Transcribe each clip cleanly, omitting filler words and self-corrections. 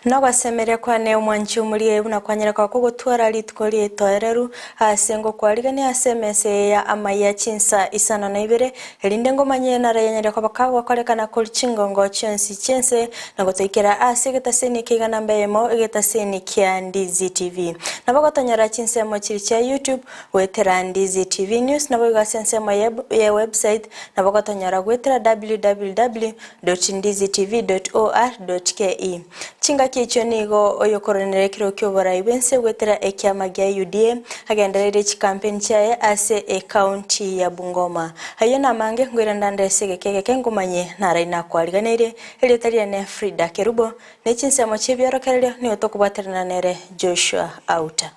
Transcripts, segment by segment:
Nogosemeria kwane omwanchi omorie buna kwanyare koba kogotwara rituko ri'etoereru ase ngokwarigania ase emesa eye ya amaiya chinsa isano na ibere, erinde ngomanye naro yanyare koba kagokorekana korwa chingongo chionsi chi'ense, na gotoikera ase egetaseni kia namba eyemo egetaseni kia Ndizi TV. Nabo gotonyora chinsemo chiria chia YouTube goetera Ndizi TV News naboigo ase ensemo ye website nabo gotonyora goetera www. www.ndizitv.or.ke. Chingaki echio nigo oyokoronera ekero ki'oborai bw'ense goetera ekiama gia UDA agendereire chikampeni chiaye ase ecounty ya Bungoma. Ayio namange ngoirana nde ase egeka egeke ngomanye narai nakwariganeirie erieta riane Frida Kerubo ne chinsemo chi'ebiorokererio nigo tokobwaterana nere Joshua Auta.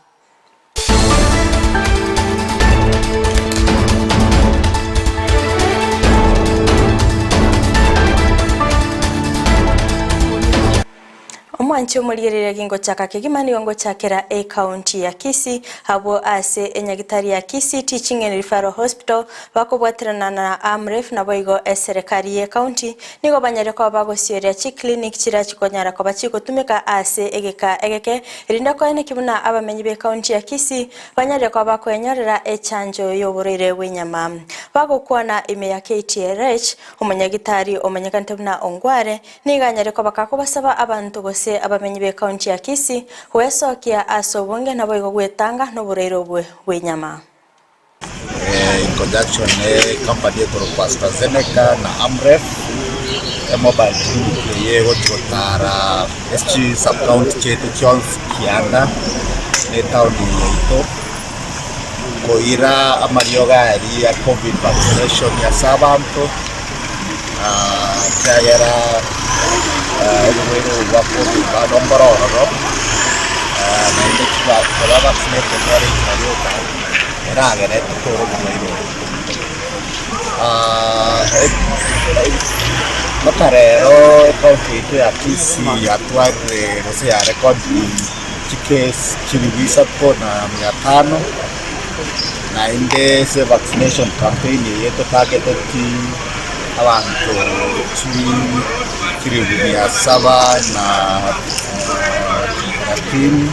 Omwanchi omorigereria gingochaka kegima nigo ngochakera ecounty ya Kisii abwo ase enyagitari ya Kisii Teaching and Referral Hospital bakobwaterana na AMREF naboigo eserekari ye county nigo banyare koba bagosioria chiclinic chiria chikonyara koba chigotumeka ase egeka egeke Erinde koeneki buna abamenyi b'ekaunti ya Kisii banyarire koba bakoenyorera echanjo y'oborwaire bw'enyama. Bagokwana ime ya KTRH, omonyagitari omanyekanete buna Ongware nigo anyare koba kakobasaba abanto gose abamenyi b'ekaunti ya Kisii gwesokia ase obonge naboigo gwetanga noborwaire obwe bw'enyama. In conjunction ne company ekorokwa AstraZeneca na Amref, emobile clinic eye egochi gotara ase chi sub county chiaito chionsi kianda na etown eye yaito, koira amariogo aria ya covid vaccination ase abanto ekiagera oborwaire obo bwa covid bado mboro ororo, naende koba vaccinated nere enchera yoka. eragere totore oborwaire obo. Mpaka rero ecounty yaito ya Kisii yatwarire gose yarecordire chicase chilifu isato na mia tano, naende ase evaccination campaign eye totargeteti abanto chilifu mia saba na thelathini.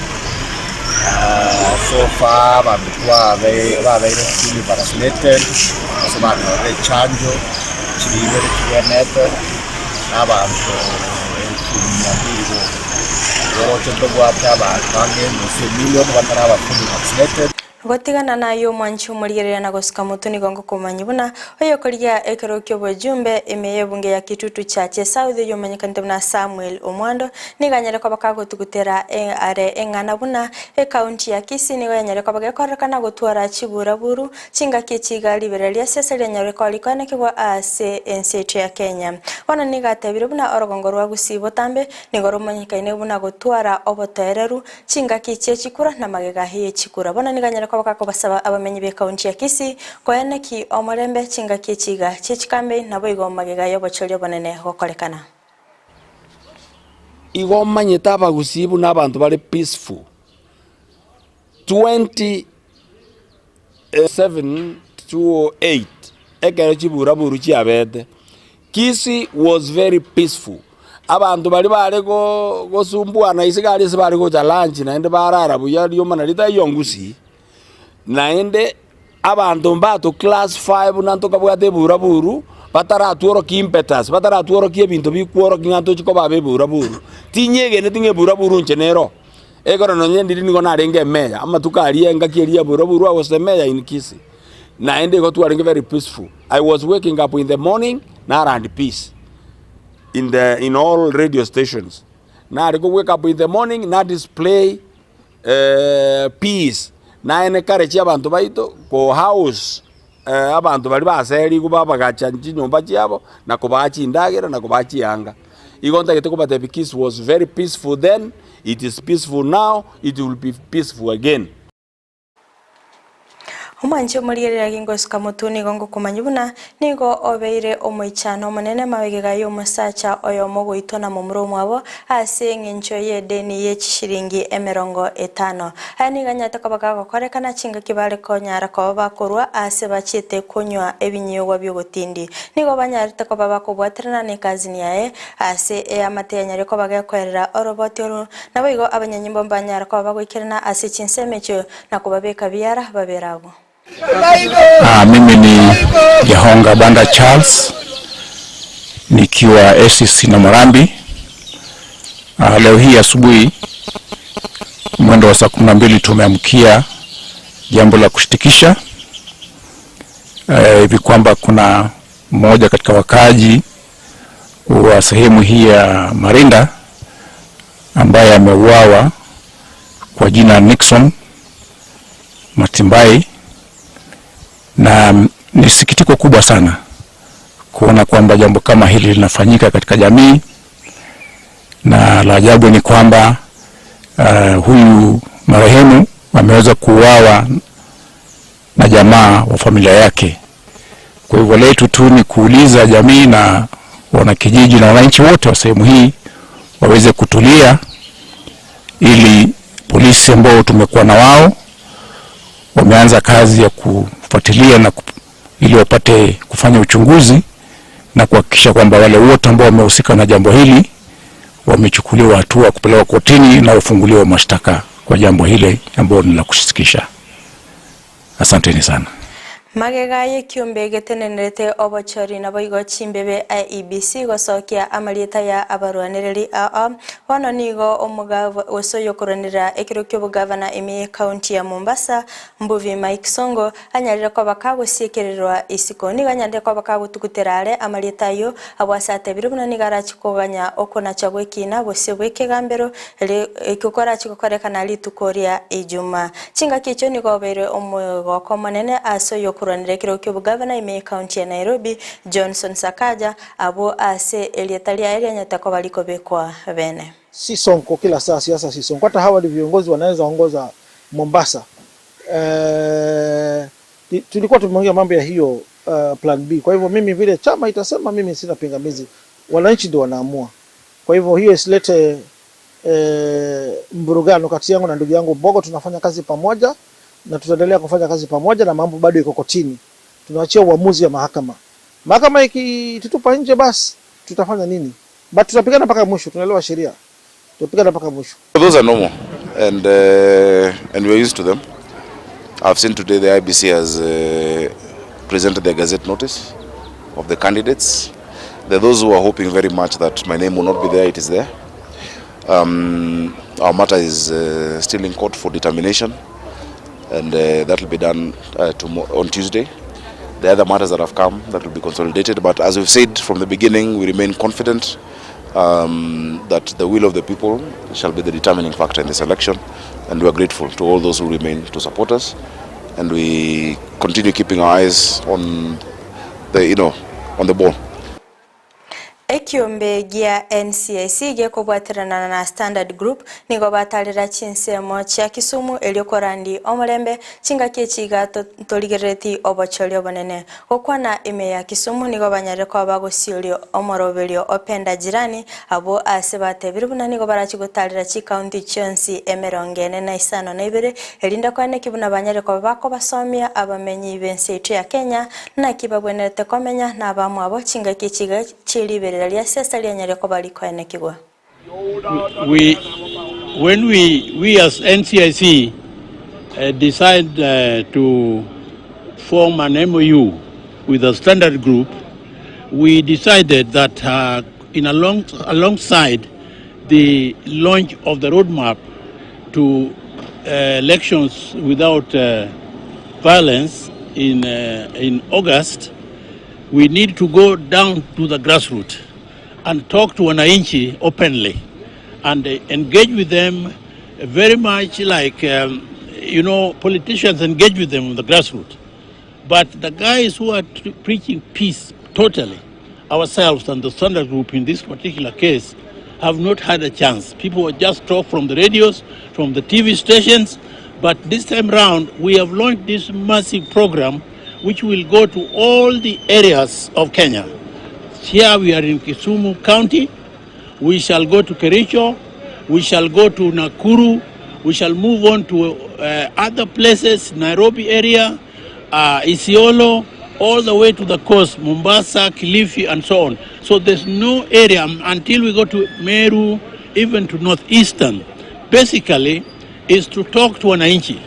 So far abanto babeire fully vaccinated gose banyorire echanjo chiria ibere chigwenete na abanto elfu mia mbili boka. Igo oroche ntobwate abanto ang'e nusu emilion bataraba fully vaccinated. Gotigana naye omwanchi omorigereria na gosuka motwe nigo ngokomanyia buna oyokorigia ekero ki'obojumbe ime y'ebunge ya Kitutu Chache South oyomanyekanete buna Samuel Omwando Nigo anyare koba kagotugutera are eng'ana buna ekaunti ya Kisii nigo yanyare koba gekororekana gotwara chiburaburu, chingaki echi iga riberera ria siasa rianyare koba rikoenekigwa ase ense yaito ya Kenya. Bono nigo atebire buna orogongo rwa Gusii botambe nigo romanyekaine buna gotwara obotoereru chingaki chie chikura na magega ye chikura. Bono nigo anyare koba gakobasaba abamenyi b'ekaunti ya Kisii koeneki omorembe chingaki echi iga chie chikambeini naboigo magega y'obochori obonene gokorekana. Igo omanyete abagusii buna abanto bare peaceful. 27 208 ekero chiburaburu chiabete, Kisii was very peaceful. Abanto baria bare gosumbuana ase aria ase bare gocha lunch naende barara buya riomana ritaiyo ngusii. Naende abanto mbato classify buna ntokabwate eburaburu, bataratworokia impetus, bataratworokia ebinto bikworokia ng'a ntochi koba abe eburaburu. Tinyegeneti ng'a eburaburu inche nero, ekero nonye ndiri nigo narenge emeya, amatuko aria engaki eria ya eburaburu I was the mayor in Kisii. Naende igo twarenge very peaceful, I was waking up in the morning narand peace in the in all radio stations. Nare ko wake up in the morning na display Peace, naende kare chi'abanto baito ko house abanto baria baserigwe babagacha chinyomba chiabo na kobaa chindagera na kobaa chianga. Igo ntagete kobatebia Kisii was very peaceful then, it is peaceful now, it will be peaceful again. Omwanchi omorigereria gingosuka motwe nigo ngokomanyia buna nigo obeire omoichano omonene mabegega y'omosacha oyomo goitwa na momura omwabo ase engencho y'edeni ye chishilingi 50. Aya nigo anyarete koba gagokorekana chingaki bare konyara koba bakorwa aase bachiete konywa ebinyiogwa bi'ogotindi. Nigo banyarete koba bakobwaterana n'ekazini yaye ase eamate yanyare koba gekoerera oroboti oru. Naboigo abanyanyimbo mbanyara koba bagoikerana ase chinsemo echio na kobabeka biara babere agwo. Ah, mimi ni Jehonga Banda Charles nikiwa ACC na Morambi. Ah, leo hii asubuhi mwendo wa saa 12 tumeamkia jambo la kushtikisha hivi eh, kwamba kuna mmoja katika wakaaji wa sehemu hii ya Marinda ambaye ameuawa kwa jina Nixon Matimbai, na ni sikitiko kubwa sana kuona kwamba jambo kama hili linafanyika katika jamii, na la ajabu ni kwamba huyu marehemu ameweza kuuawa na jamaa wa familia yake. Kwa hivyo letu tu ni kuuliza jamii na wanakijiji na wananchi wote wa sehemu hii waweze kutulia ili polisi ambao tumekuwa na wao wameanza kazi ya kufuatilia na ili wapate kufanya uchunguzi na kuhakikisha kwamba wale wote ambao wamehusika na jambo hili wamechukuliwa hatua kupelekwa kotini na wafunguliwa mashtaka kwa jambo hili ambalo ni la kusikitisha. Asanteni sana. Magega y'ekiombe getenenerete obochori naboigo chimbebe IEBC gosokia amarieta ya abarwanereri aa bono nigo omogava gose oyokoranera ekero kia obogavana ime y'ekaunti ya Mombasa Mbuvi Mike Sonko anyarire koba kagosiekererwa isiko nigo anyarire koba kagotugutera are amarieta ayio abwo ase atebire buna nigo arachi koganya okonacha gw'ekina gose bw'ekegambero ekio korachi gokorekana rituko ria Ijumaa. Chingaki echio nigo obeire omogoko omonene ase oyokorwanera ekerogo ki'obogavana ime y'ecounty ya Nairobi, Johnson Sakaja, abwo ase erieta riaye rianyete koba rikobekwa bene. Si Sonko kila saa siasa si Sonko hata hawa ni viongozi wanaweza ongoza Mombasa eh, tulikuwa tumeongea mambo ya hiyo plan B. Kwa hivyo mimi vile chama itasema, mimi sina pingamizi, wananchi ndio wanaamua. Kwa hivyo hiyo isilete mvurugano kati yangu na ndugu yangu Mbogo. Tunafanya kazi pamoja na tutaendelea kufanya kazi pamoja, na mambo bado iko kotini, tunaachia uamuzi wa mahakama. Mahakama ikitutupa nje, basi tutafanya nini? But tutapigana mpaka mwisho, tunaelewa sheria, tutapigana mpaka mwisho. Those are normal and we're used to them. I've seen today the IEBC has presented their gazette notice of the candidates. There are those who are hoping very much that my name will not be there. It is there. Our matter is still in court for determination, and that will be done on Tuesday. The other matters that have come that will be consolidated, but as we've said from the beginning, we remain confident that the will of the people shall be the determining factor in this election, and we are grateful to all those who remain to support us, and we continue keeping our eyes on the you know on the ball. Ekiombe gia NCIC gekobwaterana na Standard Group nigo batarera chinsemo chia Kisumu erio korandi omorembe chingaki echiga torigerereti obochori obonene gokwana ime ya Kisumu nigo banyarire koba bagosioria omoroberio openda jirani abo ase batebire buna nigo barachi gotarera chikaunti chionsi 45 erinde kweneki buna banyarire koba bakobasomia abamenyi b'ense yaito ya Kenya naki babwenerete komenya na abamwabo chingaki echiga chiriberera ria siasa rianyarire koba rikoenekigwa. When we as NCIC decide to form an MOU with the Standard Group, we decided that alongside the launch of the roadmap to elections without violence in August, we need to go down to the grassroots and talk to wananchi openly and engage with them very much like politicians engage with them on the grassroots. But the guys who are preaching peace totally, ourselves and the Standard Group in this particular case, have not had a chance. People just talk from the radios, from the TV stations, But this time round we have launched this massive program which will go to all the areas of Kenya. Here we are in Kisumu County. We shall go to Kericho. We shall go to Nakuru. We shall move on to uh, other places, Nairobi area, uh, Isiolo, all the way to the coast, Mombasa, Kilifi, and so on. So there's no area um, until we go to Meru, even to northeastern. Basically, is to talk to wananchi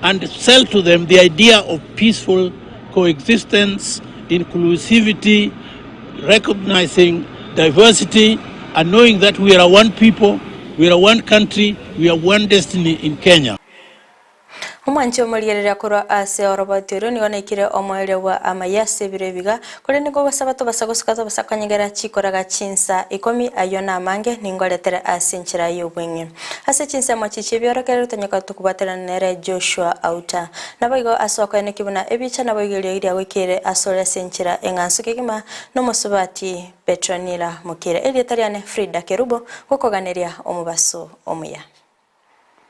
and sell to them the idea of peaceful coexistence, inclusivity, recognizing diversity, and knowing that we are one people, we are one country, we are one destiny in Kenya. Omwanchi omorigereria korwa ase oroboti oria nigo naikire omoerio bwa amaya ase ebiro ebiga, korende nkogosaba tobasa gosuka tobasa konyegera chikoraga chinsa ikomi ayio namange ningoretere ase enchera y'obweng'e. Ase chinsemo chichia ebiorokerero tonyeka tokobwaterana nere Joshua Auta. Naboigo ase okoenekia buna ebicha naboigo eriogi riagoikeire asore ase enchera eng'ansu kegima nomosubati Petronila Mokire. Erieta riane Frida Kerubo, gokoganeria omobaso omuya.